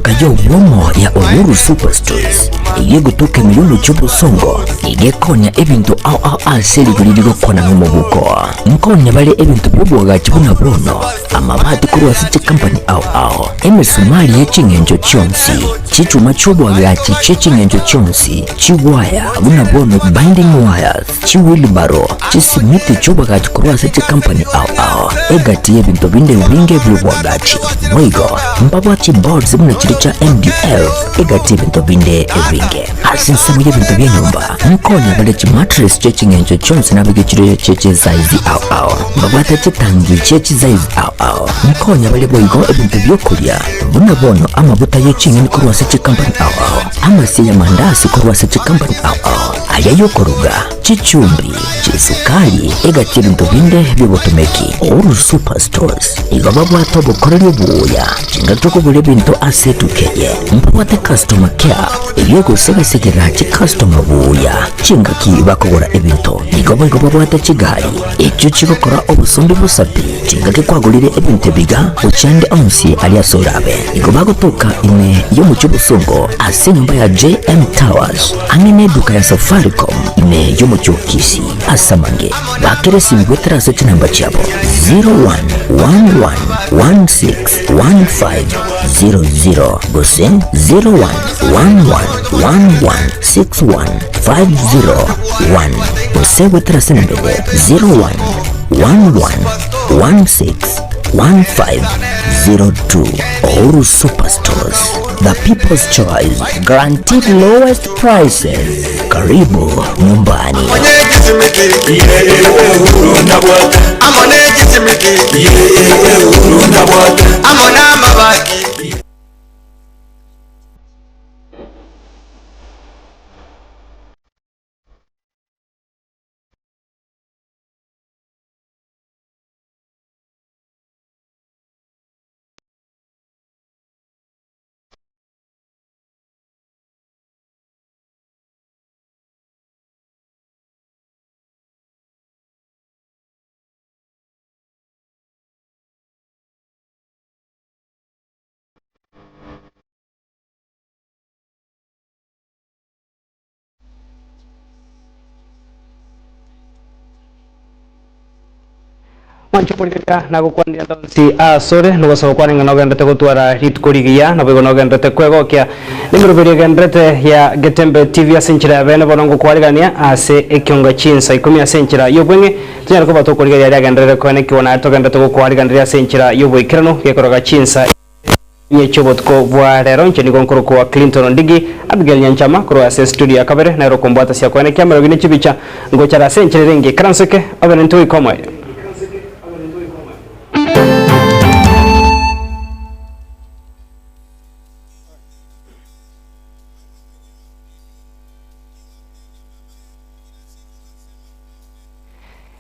Eduka y'obwomo ya Uhuru Superstores eyio egotoka ime y'omochie o Bosongo nigo ekonya ebinto ao ao ase rigori rigokwana nomobuko. Nkonya bare ebinto bi'oboagachi buna bono, amabati korwa ase chikampani ao ao, emesumari ye ching'encho chionsi, chichuma chi'oboagachi chie ching'encho chionsi, chigwaya buna bono binding wires, Chiwilibaro, chisimiti chi'oboagachi korwa ase chikampani ao ao, egati y'ebinto binde ebinge bi'oboagachi. Boigo, mbabwate chiboards buna chiria chia MDF, egati y'ebinto binde ebinge. Ase ensemo y'ebinto bi'enyomba, nkonya bare chimattress chie ching'encho chionsi nabeke chire chie chisaizi ao ao. Mbabwate chitangi chie chisaizi ao ao. Nkonya bare boigo ebinto bi'okoria, buna bono amaguta ye ching'eni korwa ase chikampani ao ao, amasie y'amandasi korwa ase chikampani ao ao. Aria y'okoruga, chichumbi, chisukari, egati y'ebinto binde bi'obotomeki. Uhuru Super Stores nigo babwate obokoreri obuya chingaki okogora ebinto ase etuka eye. Mbabwate customer care eyio egosegasegera chicustomer buya chingaki bakogora ebinto. Nigo boigo babwate chigari echio chigokora obosombi bosa pi chingaki kwagorire ebinto ebiga gochia ande onsi aria ase orabe. Nigo bagotoka ime y'omochie obosongo ase enyomba ya JM Towers. Ang'e neduka ya Safaricom ime y'omochie o Kisii ase amange bakere esimi goetera ase chinamba chiabo 0111161500 gose 0111161501 gose goetera ase enamba ende 0111161502. Uhuru Superstores, the people's choice, guaranteed lowest prices. Karibu nyumbani. Mwanche korigereria na gokwanera ande onsi asore, nogosaba kwane ng'a nogenderete gotwara rituko rigiya, naboigo nogenderete kwegokia nemeroberi egenderete ya Getembe TV ase enchera ya bene bono ngokwarigania ase ekionga chinsa ikomi ase enchera y'obweng'e, tonyare koba tokorigereria aria agenderere koenekiwa naye togenderete gokwariganeria ase enchera y'oboikeranu gekoroga chinsa Inye chi'obotuko bwa rero, inche nigo nkorokwa Clinton Ondigi, Abigail Nyanchama korwa ase estudio ya kabere, nere okombwata sia kwane kiamerogi ne chibicha, ngochara ase enchera ere engiya. Ikaranso eke, obe nintwe goika omoerio.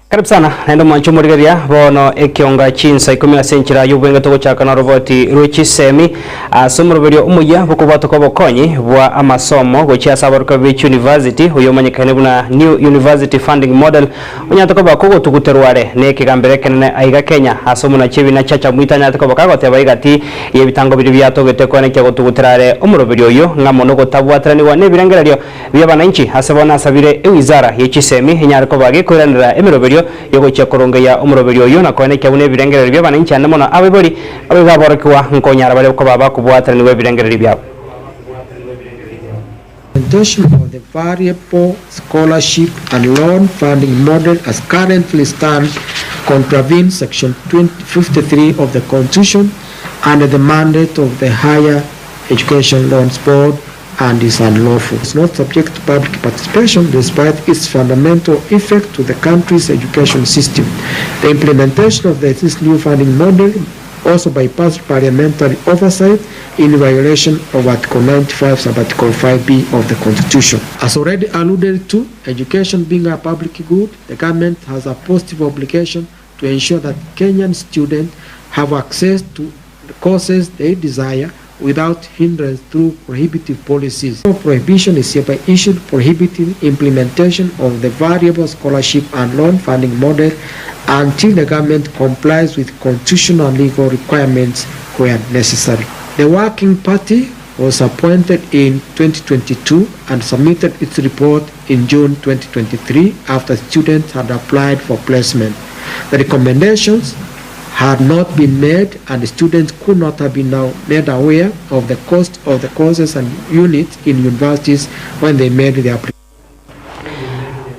Karibu sana naende omwanche omorigereria bono ekionga chinsa ikomi ase enchera y'obwenge togochaka noroboti rwe chisemi ase omoroberio omoyia bokobwatoka obokonyi bwa amasomo gochia ase abaroka be chiuniversity oyo omanyekaine buna New University Funding Model onyarete koba kogotuguterwa are ne ekegambero ekenene aiga Kenya ase omonachi ebina Chacha Mwita anyarete koba kagoteba egati yebitango biria biatogete koenekia gotugutera are omoroberio oyio ng'amo nogotabwateranigwa nebirengererio Bi'abananchi ase bono asabire ewizara ye chisemi enyare koba gekoiranera emeroberio y'ogochia korongeia omoroberio oyio na koenekia buna ebirengererio bi'abananchi ande mono abaibori abaibori aborokigwa nkonyara bare koba bakobwateranigwa ebirengererio biabo. Implementation of the variable scholarship and loan funding model as currently stands contravenes section 53 of the Constitution and the mandate of the Higher Education Loans Board and is unlawful. It's not subject to public participation despite its fundamental effect to the country's education system. The implementation of this new funding model also bypassed parliamentary oversight in violation of Article 95 sub-article 5B of the Constitution. As already alluded to, education being a public good, the government has a positive obligation to ensure that Kenyan students have access to the courses they desire without hindrance through prohibitive policies. Prohibition is hereby issued prohibiting implementation of the variable scholarship and loan funding model until the government complies with constitutional and legal requirements where necessary. The Working Party was appointed in 2022 and submitted its report in June 2023 after students had applied for placement. The recommendations had not been made and students could not have been made aware of the cost of the courses and units in universities when they made the application.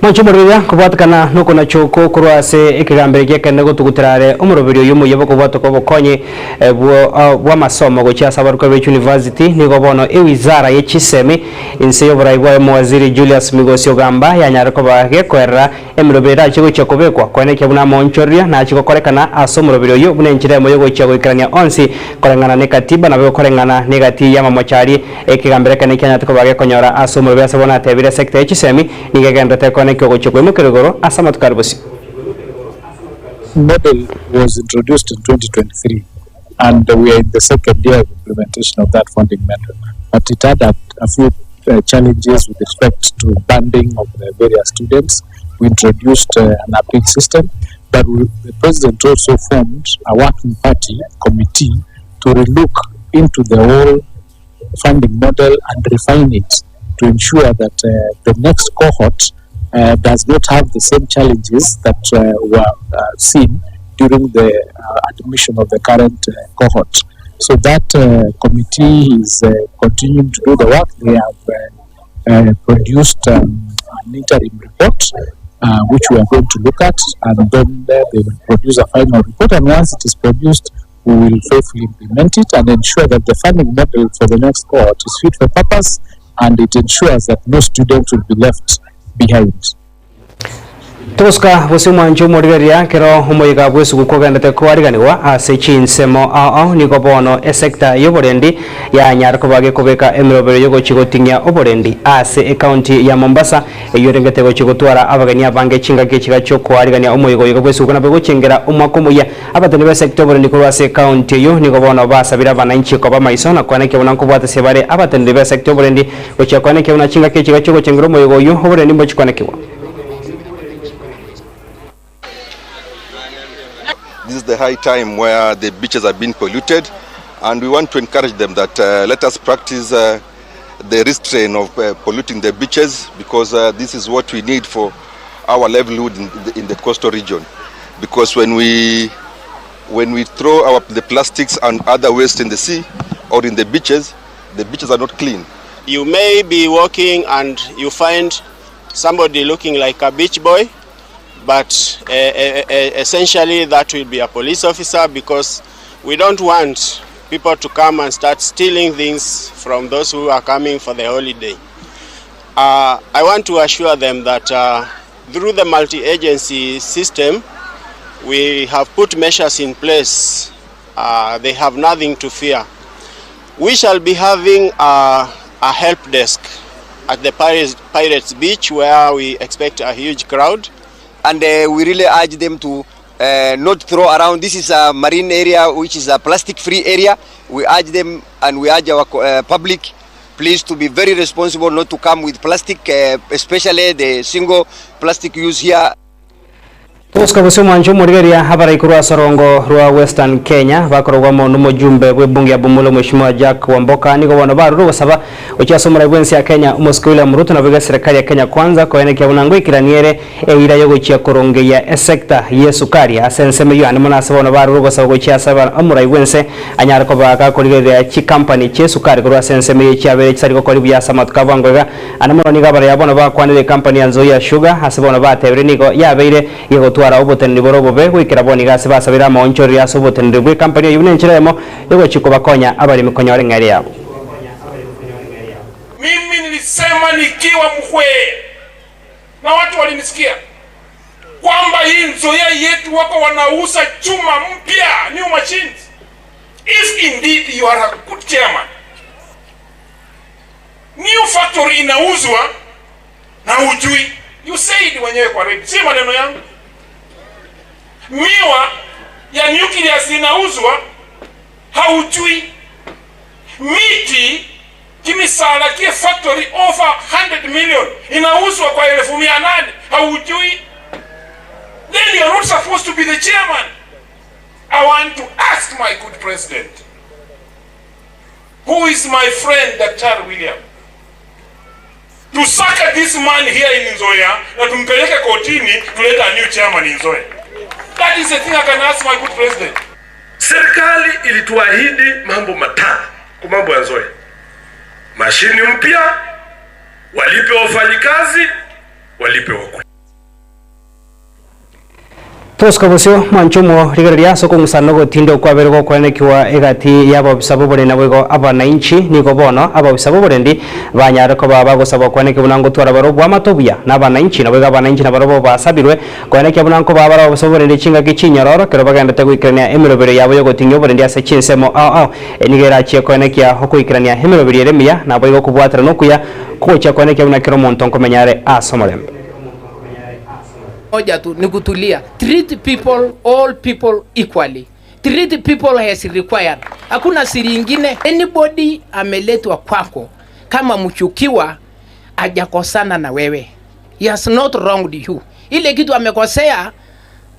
Mwanche omoroberio kobwatekana nokonacha oko korwa ase ekegambero gi'ekeene gotugutera are omoroberio oyio omoyia bw'okobwatoka obokonyi bw'amasomo gochia ase abarokwa be chiuniversity. Nigo bono ewizara ye chisemi inse y'oborai bwaye omowaziri Julius Migosi Ogamba yanyare koba gekoerera emeroberi erache gochia kobekwa koenekia buna amaonchoreria nache gokorekana ase omoroberio oyio buna enchera emo yogochia goikerania onsi koreng'ana nekatiba naboigo koreng'ana negati y'amamocho aria Ekegambero ekene kianyarete koba gekonyora ase omorwoti ase bono atebire esecta ye chisemi nigo egenderete ekonekia ogochia koimokerwa igoro ase amatuko are bosio. Model was introduced in 2023 and we are in the second year of implementation of that funding method but it had a, a few uh, challenges with respect to banding of the various students. We introduced uh, an appeal system, but we, the president also formed a working party committee to relook into the whole funding model and refine it to ensure that uh, the next cohort uh, does not have the same challenges that uh, were uh, seen during the uh, admission of the current uh, cohort. So that uh, committee is uh, continuing to do the work. They have uh, uh, produced um, an interim report, uh, which we are going to look at, and then uh, they will produce a final report. And once it is produced, we will faithfully implement it and ensure that the funding model for the next cohort is fit for purpose and it ensures that no student will be left behind. Togosuka bosio omwancho omorigereria ekero omoyega bw'esuguku ogenderete koariganigwa ase chinsemo ao ao nigo bono esecta y'oborendi yanyare koba gekobeka emerobero y'ogochia goting'ia oborendi ase ecounty ya Mombasa eyio erengete gochia gotwara abageni abange chingaki echiga chiokoarigania omoyega oyoga bw'esuguku nabo egochengera omwaka omoyia. Abateni b'esecta y'oborendi korwa ase ecounty eyio nigo bono basabire abananchi koba maiso na koenekia buna nkobwatesia bare abateneneri b'esecta y'oborendi gochia koenekia buna chingaki echiga chiogochengera omoyega oyio oborendi mbochikwanekigwa. This is the high time where the beaches have been polluted and we want to encourage them that uh, let us practice uh, the restraint of uh, polluting the beaches because uh, this is what we need for our livelihood in the, in the coastal region. Because when we when we throw our the plastics and other waste in the sea or in the beaches, the beaches are not clean. You may be walking and you find somebody looking like a beach boy, but uh, uh, essentially that will be a police officer because we don't want people to come and start stealing things from those who are coming for the holiday. Uh, I want to assure them that uh, through the multi-agency system, we have put measures in place. Uh, they have nothing to fear. We shall be having a, a help desk at the Pirates, Pirates Beach where we expect a huge crowd. And uh, we really urge them to uh, not throw around. This is a marine area, which is a plastic-free area. We urge them and we urge our uh, public, please, to be very responsible, not to come with plastic, uh, especially the single plastic use here. Togosuka bosio omwancho omorigereria abarai korwa ase orongo rwa Western Kenya bakorogwa amo nomojumbe bw'ebunge ya Bumula Omweshimiwa Jack Wamboka nigo bono barure ogosaba gochia ase omorai bw'ense ya Kenya Omosike William Ruto naboigo eserekari ya Kenya Kwanza koenekia buna ngoikerania ere eira yogochia korongeyia esecta y'esukari ase ensemo eyio ande mono ase bono barure ogosaba gochia ase omorai bw'ense anyare koba gakorigereria chicompany chi'esukari korwa ase ensemo eyio chiabeire chisari gokora buya ase amatuko a bwango iga. Ande mono nigo abaraya bono bakwanire ekampani ya Nzoia Sugar ase bono batebire nigo yabeire gegotwara oboteneneri bore obobe goikera bono iga ase basabeire amaonchorerio ase oboteneneri bw'ekampani eyio buna enchera eyemo yogochia kobakonya abaremi konyora eng'eria yabo. Mimi nilisema nikiwa Mkhwee na watu walinisikia kwamba hii Nzoia yetu wako wanauza chuma mpya, new machines. If indeed you are a good chairman, new factory inauzwa na ujui, you said wenyewe kwa radio, si maneno yangu. Miwa ya nucleus inauzwa haujui. Miti kimisala kie factory over 100 million inauzwa kwa 800,000 haujui. Then you are not supposed to be the chairman. I want to ask my good president. Who is my friend Daktari William? Tusake this man here in Nzoia na tumpeleke kotini tulete a new chairman in Nzoia. That is the thing I can ask my good president. Serikali ilituahidi mambo matano kwa mambo ya Nzoia: mashini mpya, walipe wafanyikazi, walipe wakulima. Tosika bosio, mwanche omo rigereria ase okong'usana ogotinda okwabere gokoenekiwa egati y'ababisa b'oborendi naboigo abanainchi. Nigo bono ababisa b'oborendi banyare koba bagosaba okoenekia buna ngotwara bare oboamate obuya nabanainchi, naboigo abanainchi nabarobwo basabirwe koenekia buna nkobaa bare ababisa b'oborendi chingaki chinyororo ekero bagendete goikerania emeroberio yabo y'ogoting'ia oborendi ase chinsemo ao ao. Eye nigo erachie koenekia okoikerania emeroberio ere emiya naboigo okobwaterana okuya kogochia koenekia buna kera omonto nkomenya are ase omorembe. Moja tu ni kutulia. Treat people, all people equally. Treat people as required. Hakuna siri ingine. Anybody ameletwa kwako kama mshukiwa hajakosana na wewe. He has not wronged you. Ile kitu amekosea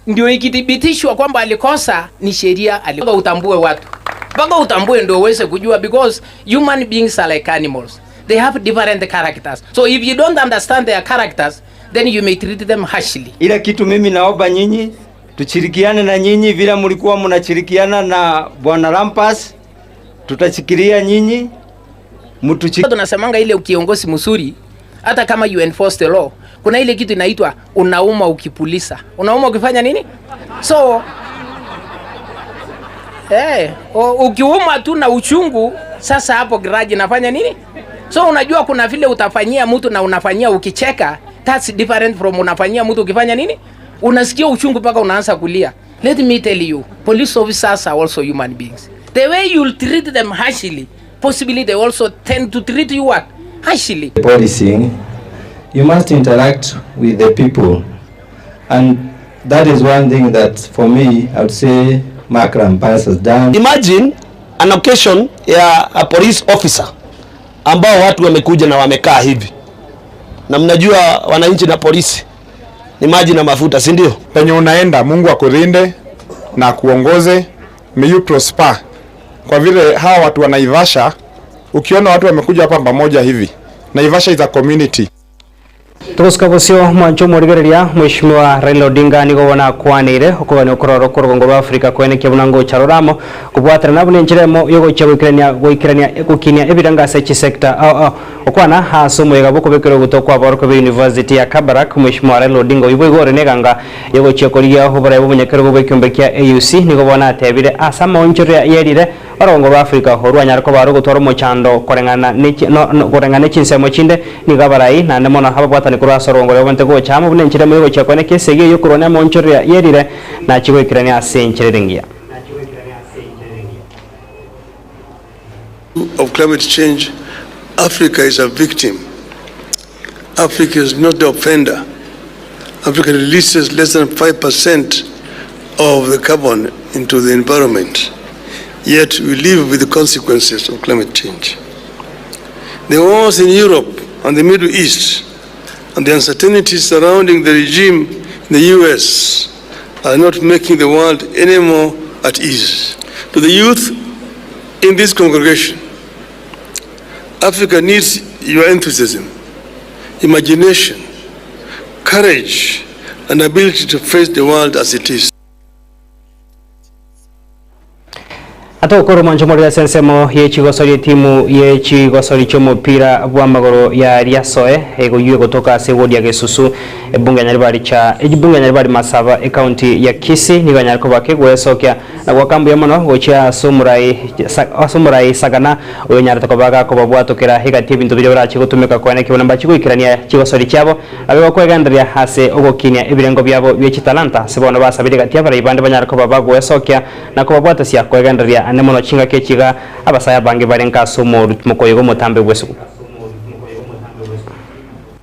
ndio ikithibitishwa kwamba alikosa ni sheria alikosa. Utambue watu. Mpaka utambue ndio uweze kujua because human beings are like animals. They have different characters. So if you don't understand their characters, then you may treat them harshly. Ile kitu mimi naomba nyinyi tushirikiane na nyinyi vile mlikuwa mnashirikiana na Bwana Rampas, tutashikilia nyinyi mtuchi. Tunasemanga ile kiongozi mzuri, hata kama you enforce the law, kuna ile kitu inaitwa unauma ukipulisa. Unauma ukifanya nini? So ukiuma tu na uchungu, sasa hapo grudge inafanya nini? So unajua kuna vile utafanyia mtu na unafanyia ukicheka, that's different from unafanyia mtu ukifanya nini? Unasikia uchungu mpaka unaanza kulia. Let me tell you, police officers are also human beings. The way you treat them harshly, possibly they also tend to treat you what? Harshly. Policing, you must interact with the people. And that is one thing that for me, I would say Mark Rampas has done. Imagine an occasion ya a police officer ambao watu wamekuja na wamekaa hivi, na mnajua wananchi na polisi ni maji na mafuta, si ndio? Penye unaenda Mungu akulinde na akuongoze, may you prosper. Kwa vile hawa watu wa Naivasha, ukiona watu wamekuja hapa pamoja hivi, Naivasha is a community. Togosika bosio mwancho omorigereria Mheshimiwa Raila Odinga nigo bono akwaneire okogania okorora okorugongo rwa Africa koenekia buna ngocha roramo kobwaterana buna enchera emo yogochia goikerania goikerania gokinia ebirengo ase chisector ao ao. Okwana ase omoyega bw'okobekerwa ogoto kw'abaorokia be University ya Kabarak Mheshimiwa Raila Odinga oyio boigo ore neganga yogochia korigia oborai bw'omonyakerogo bw'ekiombe kia AUC nigo bono atebire ase amaonchoreria yerire Orogongo rwa Afrika orwanyare koba rogotwara omochando koreng'ana ne koreng'ana ne chinsemo chinde, nigo abarai naende mono ababwatani korwa ase orogongo roria babwenerete gocha amo buna enchera emo y'ogochia kwane k'esegi eyio korwania amaonchoreria yerire nachie goikerania ase enchera ere engiya. Of climate change, Africa is a victim. Africa is not the offender. Africa releases less than 5% of the carbon into the environment. Yet we live with the consequences of climate change. The wars in Europe and the Middle East and the uncertainties surrounding the regime in the US are not making the world any more at ease. To the youth in this congregation, Africa needs your enthusiasm, imagination, courage, and ability to face the world as it is. Atogokora omwancho morere ase ensemo ye chigosori etimu ye chigosori chi'omopira bw'amagoro ya Riasoe egoyue gotoka ase ewodi ya Gesusu ebunge ya Nyaribari cha ebunge ya Nyaribari Masaba ecounty ya Kisii nigo yanyare koba kegwesokia na goaka mbuya mono gochia ase omorai ase omorai Sagana oyonyarete koba gakobabwatokera egati ebinto biria barache gotumeka koenekia buna mbachi goikerania chigosori chiabo Abe bakwegendereria ase ogokinia ebirengo biabo bie chitalanta, ase bono basabire gati y'abarai bande banyare koba bagwesokia na kobabwatasia kwegendereria ande mono chingaki echi iga abasae abange bare nka ase omokoyega omotambe bw'esuguku.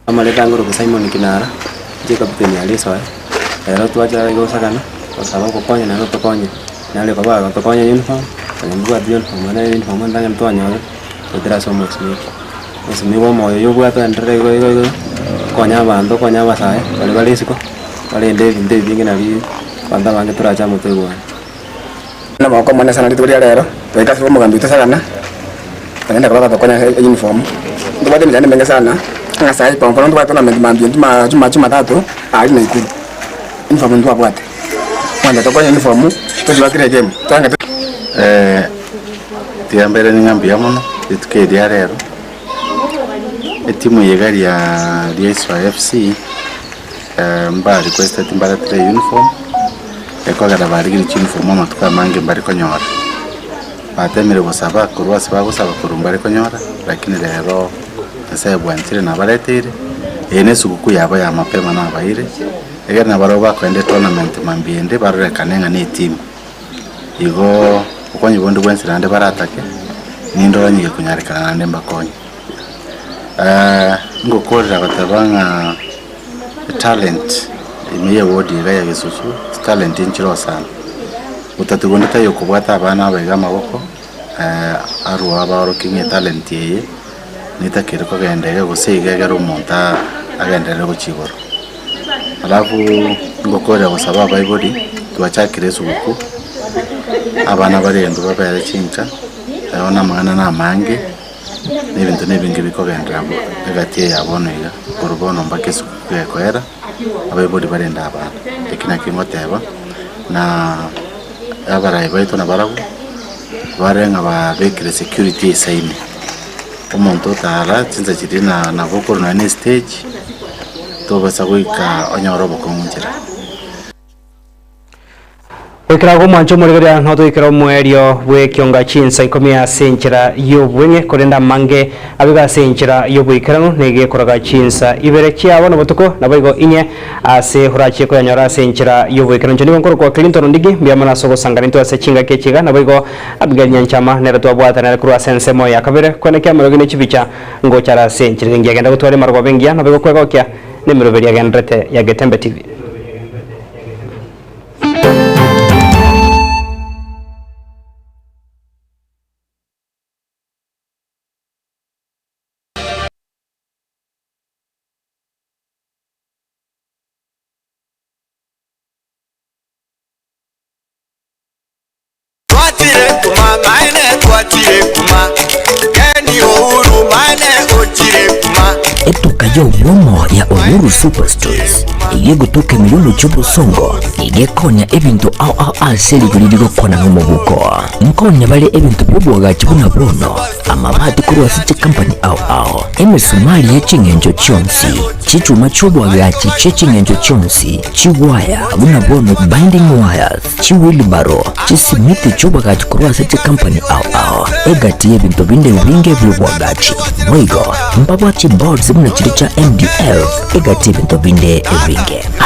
Amareta ngoroka Simon Kinara, inche captain ya Risoe, rero twacha gosakana, gosaba ogokonya naende otokonye, nare koba agotokonya uniform, onye mbwati uniform ere uniform entang'ani twanyora, goetera ase omwesimika. Omwesimika omoyo oyio obwate oenderere igo igo igo, okonye abanto okonye abasae, baria bare isiko, barende ebinto ebinge nabi abanto abange torache amo toigwane. Namagoko amanene sana rituko ria rero, goika ase omogambi oito Sagana. Naende akaba gatokonya uniform. Ntobwate emechando emenge sana, ng'a saii kwa mfano ntobwate tournament mambia juma juma jumatatu aria Nakuru, uniform ntwabwate. Kwanza tokonye uniform, tochibakire kera egame, toange. Tiga mbere ning'a mbuya mono rituko eri ria rero, etimu eye iga ria ria Iswa FC, mba requested mbaretere uniform, ekogera barigirie chiuniform amatuko amange mbari konyora. Batemire gosaba korwa ase bagosaba korwa mbare konyora, lakini rero Nyasaye bwanchire nabareteire, eye nesugukuu yabo ya mapema nabaeire, egere nabarabwo bakoenda etournament mambia ende barorekane ng'a netimu. Igo okonye bonde bwensi naende baratake, nindore onye gekonyarekana naende mbakonye. Ngokorera goteba ng'a etalent ime ye ward iga ya Gesusu, chitalent nchire oo sana. Gotatiga onde taiyo okobwata abana aba iga amaboko, arwe abaorokie ng'a etalent eye netakeri kogenda iga gose iga egere omonto agenderere gochia igoro. Alafu ngokorera gosaba abaibori, twachakire esugukuu, abana barendwe babere chinka, bono amang'ana na amange. Na ebinto na ebinge bikogenderera bo egati eye ya bono iga, korwa bono mpaka esukuru gekoera, abaibori barende abana. Eki nakio ngoteba, na abarai baito nabarabwo, bare ng'a babekire security esaine, omonto otara chinsa chiria na nabo okorwa nonye na estage, tobasa goika onyore obokong'u nchera. Goikera agwo omwancho omorigereria notoikera omoerio bw'ekionga chinsa ikomi ase enchera y'obweng'e, korende amange abiga ase enchera y'oboikeranu nigo ekoraga chinsa ibere chiabo nobotuko, naboigo inye ase orachie koyanyora ase enchera y'oboikeranu. Inche nigo nkorokwa Clinton Ondigi, mbuya mono ase ogosangana intwe ase chingaki echi iga, naboigo Abigail Nyanchama nere twabwatana nere korwa ase ensemo ya kabere, kwenekia amarogi ne chibicha ngochara ase enchera engiya. Genda gotware emarogoba engiya, naboigo kwegokia nemeroberi yagendererete ya Getembe TV. Twachire kuma maene twachire kuma Ken Uhuru maene ochire kuma. Etuka y'obwomo ya Uhuru Superstores eyio egotoka ime y'omochie o Bosongo nigo ekonya ebinto ao ao ase rigori rigokwana nomobuko. Nkonya bare ebinto bi'oboagachi buna bono, amabati korwa ase chikampani ao ao, emesumari ye ching'encho chionsi, chichuma chi'oboagachi chie ching'encho chionsi, chiwaya buna bono binding wires, Chiwilibaro, chisimiti chi'oboagachi korwa ase chikampani ao ao, egati y'ebinto binde ebinge bi'oboagachi. Boigo, mbabwate chiboards buna chiria chia MDF, egati y'ebinto binde ebinge.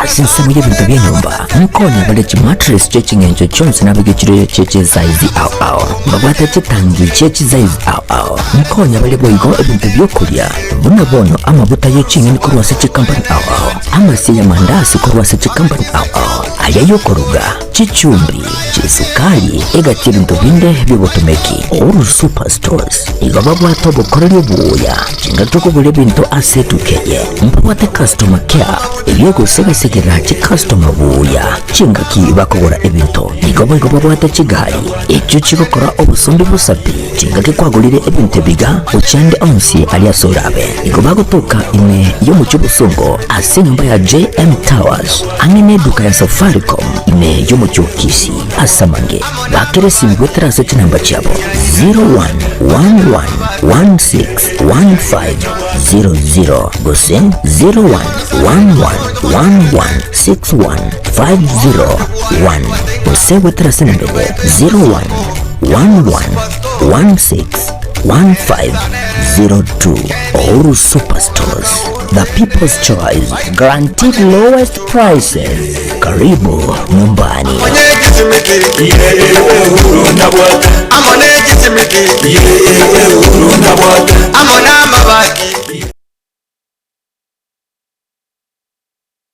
Ase ensemo y'ebinto bi'enyomba, nkonya bare chimattress chie ching'encho chionsi nabeke chire chie chisaizi ao ao. Mbabwate chitangi chie chisaizi ao ao. Nkonya bare boigo ebinto bi'okoria, buna bono amabuta ye ching'eni korwa ase chikampani ao ao, amasie y'amandasi korwa ase chikampani ao ao. Aya y'okoruga, chichumbi, chisukari, egati ebinto binde bi'obotomeki. Uhuru Super Stores nigo babwate obokoreri obuya chingaki okogora ebinto ase etuka eye. Mbabwate customer care eyio egosegasegera chicustomer buya chingaki bakogora ebinto. Nigo boigo babwate chigari echio chigokora obosombi bosa pi chingaki kwagorire ebinto ebiga gochia ande onsi aria ase orabe. Nigo bagotoka ime y'omochie obosongo ase enyomba ya JM Towers. Ang'e neduka ya Safaricom ime y'omochie o Kisii ase amange, bakera esimi goetera ase chinamba chiabo 0111161500 gose 0111116150 gose goetera ase enamba ende 0111161502. Uhuru Superstores, the people's choice, guaranteed lowest prices. Karibu nyumbani.